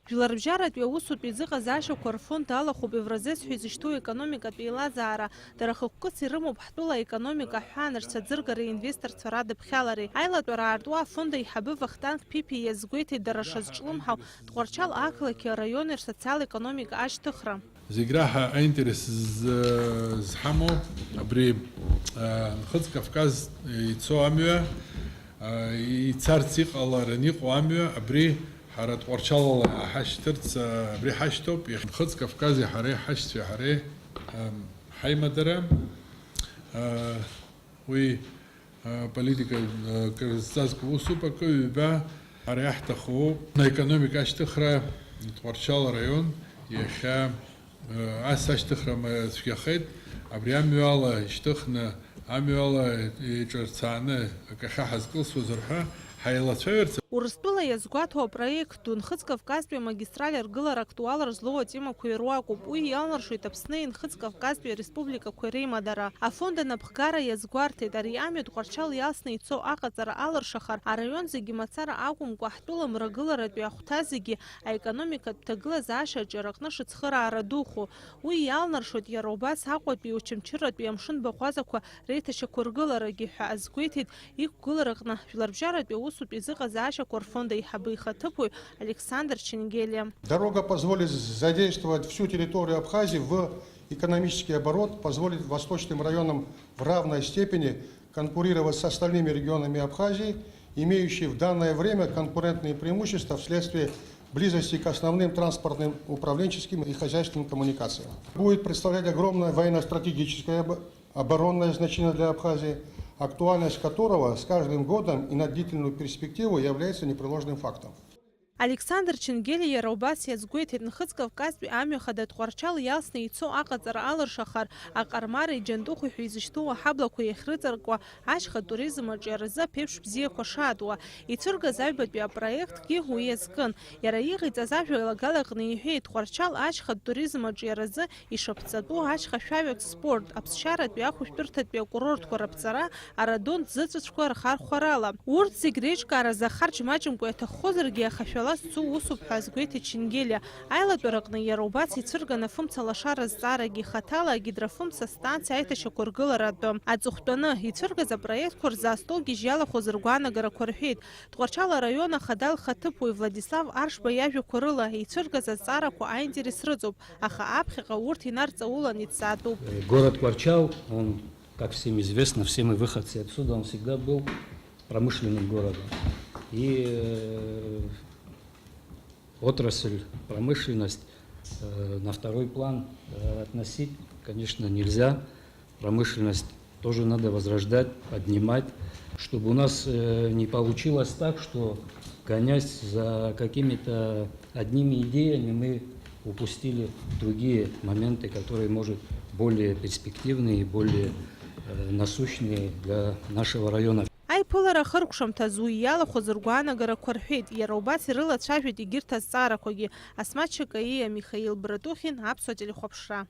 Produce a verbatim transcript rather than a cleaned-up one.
Жәларбжьаратәи аусутә еизыҟазаашьақәа рфонд алахәуп Евразес ҳәа изышьҭоу аекономикатә еилазаара. Дара хықәкыс ирымоуп ҳтәыла аекономика аҳәаанырцә аӡыргареи инвесторцәа радыԥхьалареи. Аилатәара аартуа афонд аиҳабы Вахтанг Ԥипиа иазгәеиҭеит дара шазҿлымҳау Тҟәарчал ақалақьи араиони рсоциал-економика ашьҭыхра. Зегь раҳа аинтерес з-, зҳамоу абри, а, Нхыҵ Кавказ ицо амҩа, а, ицарц иҟаларан иҟоу амҩа, абри ҳара Тҟәарчалала иҳашьҭырц, а, абри ҳашьҭоуп, иахьа Нхыҵ Кавкази ҳареи ҳашьцәеи ҳареи, ам, ҳаимадара, а, уи аполитика, акыр зҵазкуа усуп, акы ҩба. Ҳара иаҳҭаху аекономика ашьҭыхра, Тҟәарчал араион иахьа, ас ашьҭыхра ма-, цәгьахеит, абри амҩала ишьҭыхны, амҩала еиҿарцааны акахьы ҳазкылсуазар ҳәа ҳаилацәажәарц. Урыстәыла иазгәаҭоу апроект ду Нхыҵ Кавказтәи амагистраль аргылара актуалра злоу атемақәа ируакуп. Уи иалнаршоит Аԥсни Нхыҵ Кавказтәи ареспубликақәеи реимадара. Афонд анапхгара иазгәарҭеит, ари амҩа Тҟәарчал иалсны ицо аҟаҵара алыршахар, араион зегьы мацара акәымкәа, ҳтәыла мрагыларатәи ахәҭа зегьы аекономикатә ҭагылазаашьа аҿиараҟны шыцхыраара духу. Уи иалнаршоит иара убас Аҟәатәи Очамчыратәи амшын баӷәазақәа реиҭашьақәыргыларагьы ҳәа азгәеиҭеит иқәгылараҟны Жәларбжьаратәи аусутә еизыҟазаашьақәа рфонд аиҳабы ихаҭыԥуаҩ Александр Ченгелиа. Дорога позволит задействовать всю территорию Абхазии в экономический оборот, позволит восточным районам в равной степени конкурировать с остальными регионами Абхазии, имеющие в данное время конкурентные преимущества вследствие близости к основным транспортным, управленческим и хозяйственным коммуникациям. Будет представлять огромное военно-стратегическое об-, оборонное значение для Абхазии, актуальность которого с каждым годом и на длительную перспективу является непреложным фактом. Александр Ченгелиа иара убас иазгәеиҭеит, Нхыҵ Кавказтәи амҩа хада Тҟәарчал иалсны ицо аҟаҵара алыршахар, Аҟармареи Џьантыхәи ҳәа изышьҭоу аҳаблақәа иахьрыҵаркуа, ашьха туризм аҿиаразы аԥеиԥш бзиақәа шаатуа. Ицәыргаз аҩбатәи апроектгьы уи иазкын. Иара иҟаиҵаз ажәеилагалаҟны иҳәеит, Тҟәарчал ашьха туризм аҿиаразы ишаԥҵатәу ашьха шәаҩатә спорт, аԥсшьаратәи ахәышәтәырҭатәи акурортқәа раԥҵара, арадонтә зыҵәыцәқәа рхархәарала. Урҭ зегь реиҿкааразы ахарџь маҷымкәа иаҭаххозаргьы, аха шәала зцу усуп ҳәа азгәеиҭеит Ченгелиа. Аилатәараҟны иара убас ицәырган афымца лашара азҵаарагьы, хаҭала агидрофымца станциа аиҭашьақәыргылара атәы. Аҵыхәтәаны ицәыргаз апроектқәа рзы астолгьежь иалахәыз ргәаанагарақәа рҳәеит. Тҟәарчал араион ахада лхаҭыԥуаҩ Владислав Аршба иажәақәа рыла, ицәыргаз азҵаарақәа аинтерес рыҵоуп, аха аԥхьаҟа урҭ инарҵаулан иҭҵаатәуп. Э, город Тҟәарчал, он, как всем известно, все мы выходцы отсюда, он всегда был промышленным городом. И, э, отрасль, промышленность, э, на второй план, э, относить, конечно, нельзя. Промышленность тоже надо возрождать, поднимать, чтобы у нас, э, не получилось так, что, гонясь за какими-то одними идеями, мы упустили другие моменты, которые, может, более перспективные и более, э, насущные для нашего района. Аиԥылара ахыркәшамҭаз уи иалахәыз ргәаанагарақәа рҳәеит, иара убас ирылацәажәеит егьырҭ азҵаарақәагьы. Асмаҭ Шакаиа, Михаил Братухин, Аԥсуа телехәаԥшра.